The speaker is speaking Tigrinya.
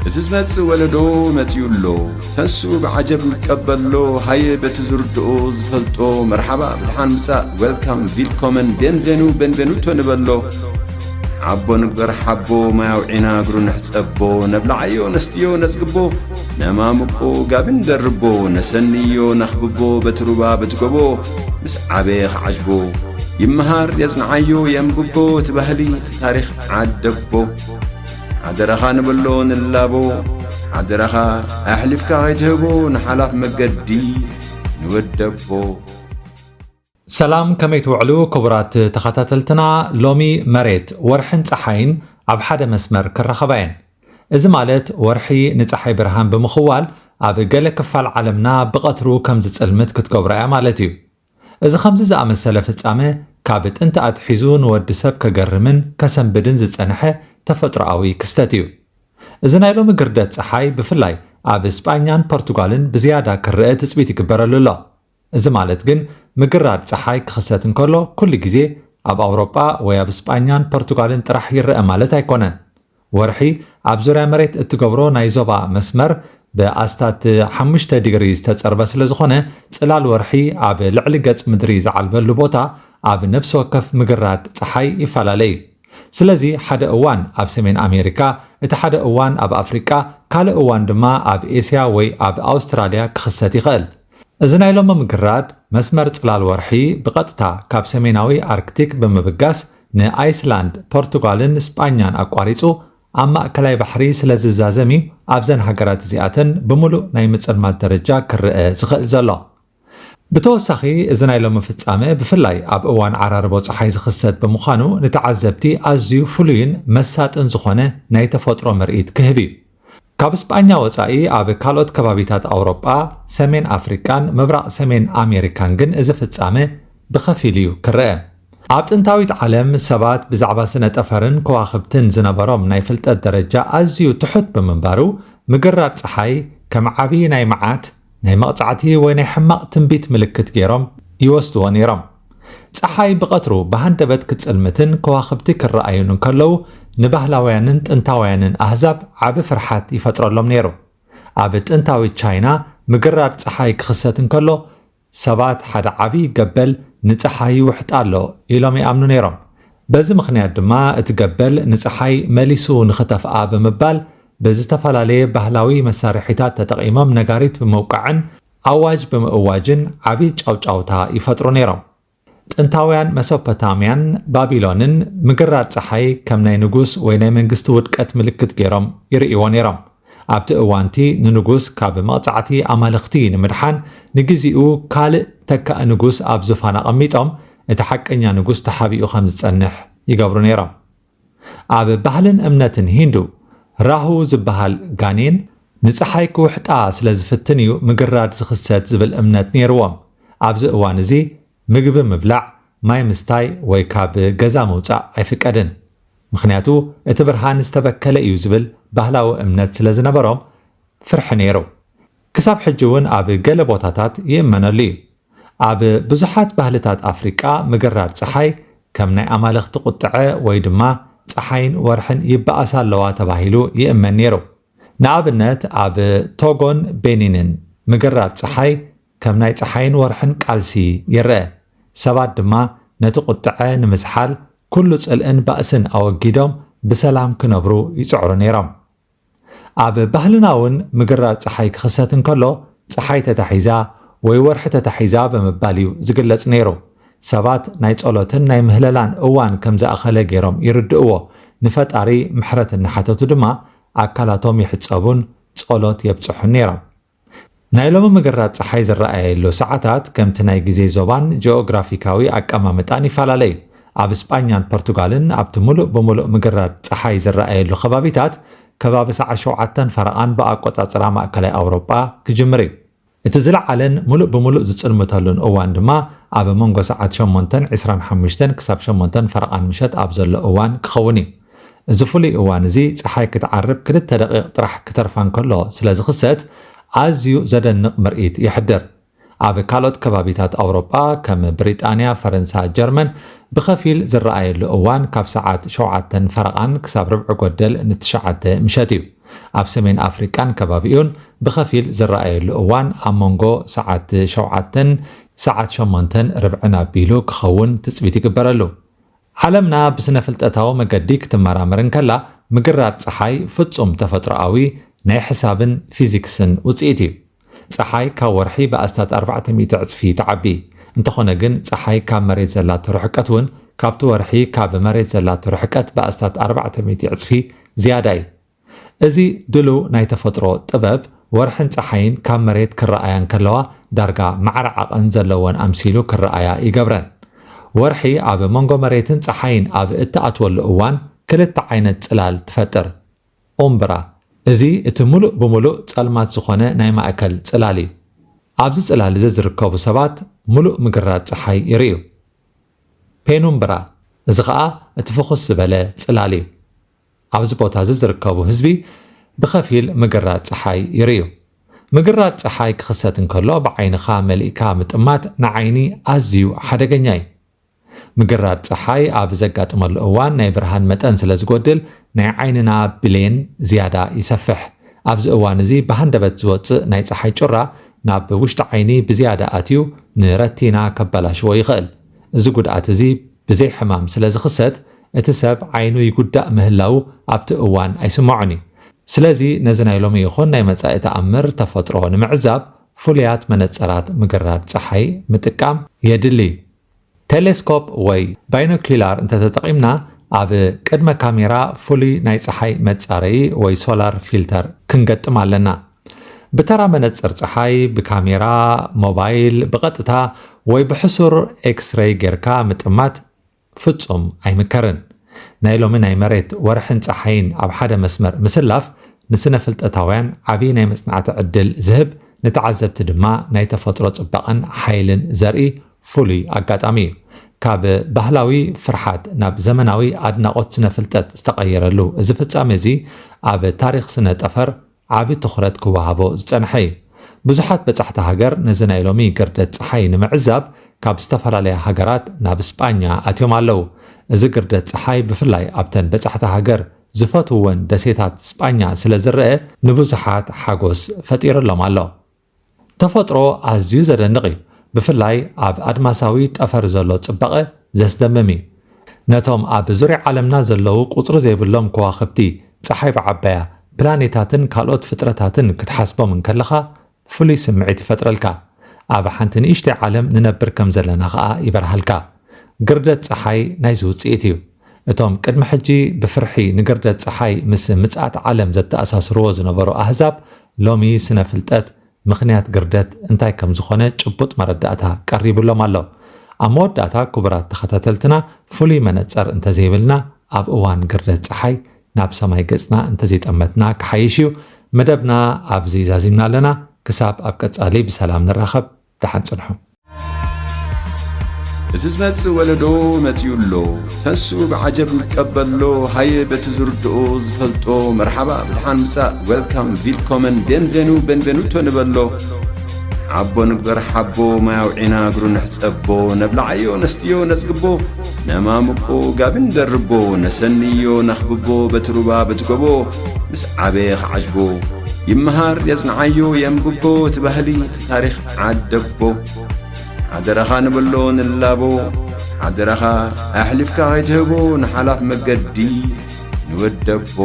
እቲ ዝመጽእ ወለዶ መጺኡ ኣሎ። ተንሱ ብዓጀብ ንቀበሎ፣ ሃየ በቲ ዝርድኦ ዝፈልጦ፣ መርሓባ ብድሓን ምጻእ፣ ዌልካም፣ ቪልኮመን፣ ቤንቬኑ፣ ቤንቬኑቶ ንበሎ። ዓቦ ንግበር ሓቦ፣ ማይ ኣውዒና እግሩ ንሕጸቦ፣ ነብልዓዮ ነስትዮ ነጽግቦ፣ ነማምቆ ጋቢ ንደርቦ፣ ነሰንዮ ነኽብቦ፣ በቲ ሩባ በቲ ጎቦ፣ ምስ ዓበየ ክዓጅቦ። ይመሃር የጽንዓዮ የንብቦ፣ እቲ ባህሊ እቲ ታሪኽ ዓደቦ። ሓደራኻ ንበሎ ንላቦ፣ ሓደራኻ ኣሕሊፍካ ከይትህቦ፣ ንሓላፍ መገዲ ንወደቦ። ሰላም፣ ከመይ ትውዕሉ ክቡራት ተኸታተልትና? ሎሚ መሬት፣ ወርሕን ጸሓይን ኣብ ሓደ መስመር ክራኸባ እየን። እዚ ማለት ወርሒ ንጸሓይ ብርሃን ብምኽዋል ኣብ ገለ ክፋል ዓለምና ብቐትሩ ከም ዝጽልምት ክትገብሮ እያ ማለት እዩ። እዚ ከምዚ ዝኣመሰለ ፍጻመ ካብ ጥንቲ ኣትሒዙ ንወዲ ሰብ ከገርምን ከሰንብድን ዝጸንሐ ተፈጥሮኣዊ ክስተት እዩ። እዚ ናይ ሎሚ ግርደት ጸሓይ ብፍላይ ኣብ ስጳኛን ፖርቱጋልን ብዝያዳ ክረአ ትጽቢት ይግበረሉ ኣሎ። እዚ ማለት ግን ምግራድ ጸሓይ ክኽሰት እንከሎ ኩሉ ግዜ ኣብ ኣውሮጳ ወይ ኣብ ስጳኛን ፖርቱጋልን ጥራሕ ይረአ ማለት ኣይኮነን። ወርሒ ኣብ ዙርያ መሬት እትገብሮ ናይ ዞባ መስመር ብኣስታት ሓሙሽተ ዲግሪ ዝተጸርበ ስለ ዝኾነ፣ ጽላል ወርሒ ኣብ ልዕሊ ገጽ ምድሪ ዝዓልበሉ ቦታ ኣብ ነፍሲ ወከፍ ምግራድ ጸሓይ ይፈላለ እዩ። ስለዚ ሓደ እዋን ኣብ ሰሜን ኣሜሪካ፣ እቲ ሓደ እዋን ኣብ ኣፍሪቃ፣ ካልእ እዋን ድማ ኣብ ኤስያ ወይ ኣብ ኣውስትራልያ ክኽሰት ይኽእል። እዚ ናይ ሎሚ ምግራድ መስመር ጽላል ወርሒ ብቐጥታ ካብ ሰሜናዊ ኣርክቲክ ብምብጋስ ንኣይስላንድ፣ ፖርቱጋልን ስጳኛን ኣቋሪጹ ኣብ ማእከላይ ባሕሪ ስለ ዝዛዘም እዩ ኣብዘን ሃገራት እዚኣተን ብምሉእ ናይ ምጽልማት ደረጃ ክረአ ዝኽእል ዘሎ። ብተወሳኺ፣ እዚ ናይ ሎሚ ፍጻመ ብፍላይ ኣብ እዋን ዓራርቦ ጸሓይ ዝኽሰት ብምዃኑ ንተዓዘብቲ ኣዝዩ ፍሉይን መሳጥን ዝኾነ ናይ ተፈጥሮ ምርኢት ክህብ እዩ። ካብ ስጳኛ ወጻኢ ኣብ ካልኦት ከባቢታት ኣውሮጳ፣ ሰሜን ኣፍሪቃን ምብራቕ ሰሜን ኣሜሪካን ግን እዚ ፍጻመ ብኸፊል እዩ ክረአ። ኣብ ጥንታዊት ዓለም ሰባት ብዛዕባ ስነ ጠፈርን ከዋኽብትን ዝነበሮም ናይ ፍልጠት ደረጃ ኣዝዩ ትሑት ብምንባሩ፣ ምግራድ ጸሓይ ከም ዓቢ ናይ መዓት፣ ናይ መቕጻዕቲ ወይ ናይ ሕማቕ ትንቢት ምልክት ገይሮም ይወስድዎ ነይሮም። ጸሓይ ብቐትሩ ብሃንደበት ክትጽልምትን ከዋኽብቲ ክረኣዩን እንከለዉ፣ ንባህላውያንን ጥንታውያንን ኣህዛብ ዓቢ ፍርሓት ይፈጥረሎም ነይሩ። ኣብ ጥንታዊት ቻይና፣ ምግራድ ጸሓይ ክኽሰት እንከሎ፣ ሰባት ሓደ ዓቢ ገበል ንጸሓይ ይውሕጣ ኣሎ ኢሎም ይኣምኑ ነይሮም። በዚ ምኽንያት ድማ፣ እቲ ገበል ንጸሓይ መሊሱ ንኽተፍኣ ብምባል፣ ብዝተፈላለየ ባህላዊ መሳርሒታት ተጠቒሞም ነጋሪት ብምውቃዕን ኣዋጅ ብምእዋጅን ዓቢ ጫውጫውታ ይፈጥሩ ነይሮም። ጥንታውያን መሶፖታምያን ባቢሎንን ምግራድ ጸሓይ ከም ናይ ንጉስ ወይ ናይ መንግስቲ ውድቀት ምልክት ገይሮም ይርእይዎ ነይሮም። ኣብቲ እዋንቲ ንንጉስ ካብ መቕጻዕቲ ኣማልኽቲ ንምድሓን ንግዚኡ ካልእ ተካኢ ንጉስ ኣብ ዙፋን ኣቐሚጦም፣ እቲ ሓቀኛ ንጉስ ተሓቢኡ ከም ዝጸንሕ ይገብሩ ነይሮም። ኣብ ባህልን እምነትን ሂንዱ፣ ራሁ ዝበሃል ጋኔን ንጸሓይ ክውሕጣ ስለ ዝፍትን እዩ ምግራድ ዝኽሰት ዝብል እምነት ነይርዎም። ኣብዚ እዋን እዚ ምግቢ ምብላዕ፣ ማይ ምስታይ ወይ ካብ ገዛ ምውጻእ ኣይፍቀድን። ምኽንያቱ እቲ ብርሃን ዝተበከለ እዩ ዝብል ባህላዊ እምነት ስለ ዝነበሮም ፍርሒ ነይሩ። ክሳብ ሕጂ እውን ኣብ ገለ ቦታታት ይእመነሉ እዩ። ኣብ ብዙሓት ባህልታት ኣፍሪቃ ምግራድ ጸሓይ ከም ናይ ኣማልኽቲ ቁጥዐ ወይ ድማ ጸሓይን ወርሕን ይበኣሳ ኣለዋ ተባሂሉ ይእመን ነይሩ። ንኣብነት ኣብ ቶጎን ቤኒንን ምግራድ ጸሓይ ከም ናይ ጸሓይን ወርሕን ቃልሲ ይረአ። ሰባት ድማ ነቲ ቁጥዐ ንምዝሓል ኩሉ ጽልእን ባእስን ኣወጊዶም ብሰላም ክነብሩ ይጽዕሩ ነይሮም። ኣብ ባህልና እውን ምግራር ጸሓይ ክኽሰት እንከሎ፣ ጸሓይ ተታሒዛ ወይ ወርሒ ተታሒዛ ብምባል እዩ ዝግለጽ ነይሩ። ሰባት ናይ ጸሎትን ናይ ምህለላን እዋን ከም ዝኣኸለ ገይሮም ይርድእዎ። ንፈጣሪ ምሕረት እናሓተቱ ድማ ኣካላቶም ይሕጸቡን ጸሎት የብጽሑን ነይሮም። ናይ ሎሚ ምግራር ጸሓይ ዝረኣየሉ ሰዓታት ከምቲ ናይ ግዜ ዞባን ጂኦግራፊካዊ ኣቀማምጣን ይፈላለ እዩ። ኣብ ስጳኛን ፖርቱጋልን ኣብቲ ሙሉእ ብሙሉእ ምግራር ጸሓይ ዝረኣየሉ ከባቢታት ከባቢ ሰዓት ሸውዓተን ፈረቓን ብኣቆጻጽራ ማእከላይ ኣውሮጳ ክጅምር እዩ። እቲ ዝለዓለን ሙሉእ ብሙሉእ ዝጽልምተሉን እዋን ድማ ኣብ መንጎ ሰዓት ሸሞንተን ዕስራን ሓሙሽተን ክሳብ ሸሞንተን ፈረቓን ምሸት ኣብ ዘሎ እዋን ክኸውን እዩ። እዚ ፍሉይ እዋን እዚ ጸሓይ ክትዓርብ ክልተ ደቂቕ ጥራሕ ክተርፋ እንከሎ ስለ ዝኽሰት ኣዝዩ ዘደንቕ ምርኢት የሕድር። ኣብ ካልኦት ከባቢታት ኣውሮጳ ከም ብሪጣንያ፣ ፈረንሳ፣ ጀርመን ብኸፊል ዝረኣየሉ እዋን ካብ ሰዓት ሸውዓተን ፈረቓን ክሳብ ርብዒ ጎደል ንትሽዓተ ምሸት እዩ። ኣብ ሰሜን ኣፍሪቃን ከባቢኡን ብኸፊል ዝረኣየሉ እዋን ኣብ መንጎ ሰዓት ሸውዓተን ሰዓት ሸሞንተን ርብዕን ኣቢሉ ክኸውን ትጽቢት ይግበረሉ። ዓለምና ብስነ ፍልጠታዊ መገዲ ክትመራመር እንከላ፣ ምግራት ጸሓይ ፍጹም ተፈጥሮኣዊ ናይ ሕሳብን ፊዚክስን ውጽኢት እዩ። ጸሓይ ካብ ወርሒ ብኣስታት ኣርባዕተ ሚእቲ ዕጽፊ ትዓቢ። እንተኾነ ግን፣ ጸሓይ ካብ መሬት ዘላቶ ርሕቀት እውን ካብቲ ወርሒ ካብ መሬት ዘላቶ ርሕቀት ብኣስታት ኣርባዕተ ሚእቲ ዕጽፊ ዝያዳ እዩ። እዚ ድሉው ናይ ተፈጥሮ ጥበብ፣ ወርሕን ጸሓይን ካብ መሬት ክረኣያ እንከለዋ ዳርጋ ማዕረ ዓቐን ዘለወን ኣምሲሉ ክረኣያ ይገብረን። ወርሒ ኣብ መንጎ መሬትን ጸሓይን ኣብ እትኣትወሉ እዋን ክልተ ዓይነት ጽላል ትፈጥር። ኡምብራ፣ እዚ እቲ ምሉእ ብምሉእ ጸልማት ዝኾነ ናይ ማእከል ጽላል እዩ። ኣብዚ ጽላል እዚ ዝርከቡ ሰባት ምሉእ ምግራት ጸሓይ ይርእዩ። ፔኑምብራ፣ እዚ ኸኣ እቲ ፍኹስ ዝበለ ጽላል እዩ። ኣብዚ ቦታ እዚ ዝርከቡ ህዝቢ ብኸፊል ምግራት ጸሓይ ይርእዩ። ምግራት ጸሓይ ክኽሰት እንከሎ ብዓይንኻ መሊእካ ምጥማት ንዓይኒ ኣዝዩ ሓደገኛ እዩ። ምግራት ጸሓይ ኣብ ዘጋጥመሉ እዋን ናይ ብርሃን መጠን ስለ ዝጎድል ናይ ዓይንና ብሌን ዝያዳ ይሰፍሕ። ኣብዚ እዋን እዚ ብሃንደበት ዝወጽእ ናይ ጸሓይ ጩራ ናብ ውሽጢ ዓይኒ ብዝያዳ ኣትዩ ንረቲና ከበላሽዎ ይኽእል። እዚ ጉድኣት እዚ ብዘይ ሕማም ስለ ዝኽሰት እቲ ሰብ ዓይኑ ይጉዳእ ምህላዉ ኣብቲ እዋን ኣይስምዖን እዩ። ስለዚ ነዚ ናይ ሎሚ ይኹን ናይ መጻኢ ተኣምር ተፈጥሮ ንምዕዛብ ፍሉያት መነጸራት ምግራት ጸሓይ ምጥቃም የድሊ። ቴሌስኮፕ ወይ ባይኖኩላር እንተተጠቒምና ኣብ ቅድመ ካሜራ ፍሉይ ናይ ጸሓይ መጻረዪ ወይ ሶላር ፊልተር ክንገጥም ኣለና። ብተራ መነጽር ጸሓይ፣ ብካሜራ፣ ሞባይል፣ ብቐጥታ ወይ ብሕሱር ኤክስሬይ ጌርካ ምጥማት ፍጹም ኣይምከርን። ናይ ሎሚ ናይ መሬት፣ ወርሕን ጸሓይን ኣብ ሓደ መስመር ምስላፍ ንስነ ፍልጠታውያን ዓቢ ናይ መጽናዕቲ ዕድል ዝህብ፣ ንተዓዘብቲ ድማ ናይ ተፈጥሮ ጽባቐን ሓይልን ዘርኢ ፍሉይ ኣጋጣሚ እዩ። ካብ ባህላዊ ፍርሓት ናብ ዘመናዊ ኣድናቖት ስነ ፍልጠት ዝተቐየረሉ እዚ ፍጻሜ እዚ ኣብ ታሪኽ ስነ ጠፈር ዓቢ ትኹረት ክወሃቦ ዝጸንሐ እዩ። ብዙሓት በጻሕቲ ሃገር ነዚ ናይ ሎሚ ግርደት ጸሓይ ንምዕዛብ ካብ ዝተፈላለያ ሃገራት ናብ ስጳኛ ኣትዮም ኣለዉ። እዚ ግርደት ጸሓይ ብፍላይ ኣብተን በጻሕቲ ሃገር ዝፈትውወን ደሴታት ስጳኛ ስለ ዝረአ ንብዙሓት ሓጎስ ፈጢርሎም ኣሎ። ተፈጥሮ ኣዝዩ ዘደንቕ እዩ። ብፍላይ ኣብ ኣድማሳዊ ጠፈር ዘሎ ጽባቐ ዘስደምም እዩ። ነቶም ኣብ ዙርያ ዓለምና ዘለዉ ቁጽሪ ዘይብሎም ከዋኽብቲ፣ ጸሓይ ብዓባያ፣ ፕላኔታትን ካልኦት ፍጥረታትን ክትሓስቦም እንከለኻ ፍሉይ ስምዒት ይፈጥረልካ። ኣብ ሓንቲ ንእሽተይ ዓለም ንነብር ከም ዘለና ኸኣ ይበርሃልካ። ግርደት ጸሓይ ናይዚ ውጽኢት እዩ። እቶም ቅድሚ ሕጂ ብፍርሒ ንግርደት ጸሓይ ምስ ምጽኣት ዓለም ዘተኣሳስርዎ ዝነበሩ ኣህዛብ፣ ሎሚ ስነ ፍልጠት ምኽንያት ግርደት እንታይ ከም ዝኾነ ጭቡጥ መረዳእታ ቀሪብሎም ኣሎ። ኣብ መወዳእታ ክቡራት ተኸታተልትና ፍሉይ መነጸር እንተዘይብልና ኣብ እዋን ግርደት ጸሓይ ናብ ሰማይ ገጽና እንተዘይጠመትና ክሓይሽ እዩ። መደብና ኣብዚ ዛዚምና ኣለና። ክሳብ ኣብ ቀጻሊ ብሰላም ንራኸብ። ደሓን ጽንሑ። እቲ ዝመጽእ ወለዶ መጺኡ ኣሎ። ተንስኡ ብዓጀብ ንቀበሎ፣ ሃየ በቲ ዝርድኦ ዝፈልጦ፣ መርሓባ ብድሓን ምጻእ፣ ዌልካም፣ ቪልኮመን፣ ቤንቬኑ፣ ቤንቬኑቶ ንበሎ። ሓቦ ንግበር ሓቦ፣ ማይ ኣውዒና እግሩ ንሕጸቦ፣ ነብልዓዮ ነስትዮ ነጽግቦ፣ ነማሙቆ ጋቢ ንደርቦ፣ ነሰንዮ ነኽብቦ፣ በቲ ሩባ በቲ ጎቦ፣ ምስ ዓበየ ክዓጅቦ። ይመሃር የጽንዓዮ የንብቦ፣ እቲ ባህሊ እቲ ታሪኽ ዓደቦ። ሓደራኻ ንበሎ ንላቦ፣ ሓደራኻ ኣሕሊፍካ ከይትህቦ፣ ንሓላፍ መገዲ ንወደቦ።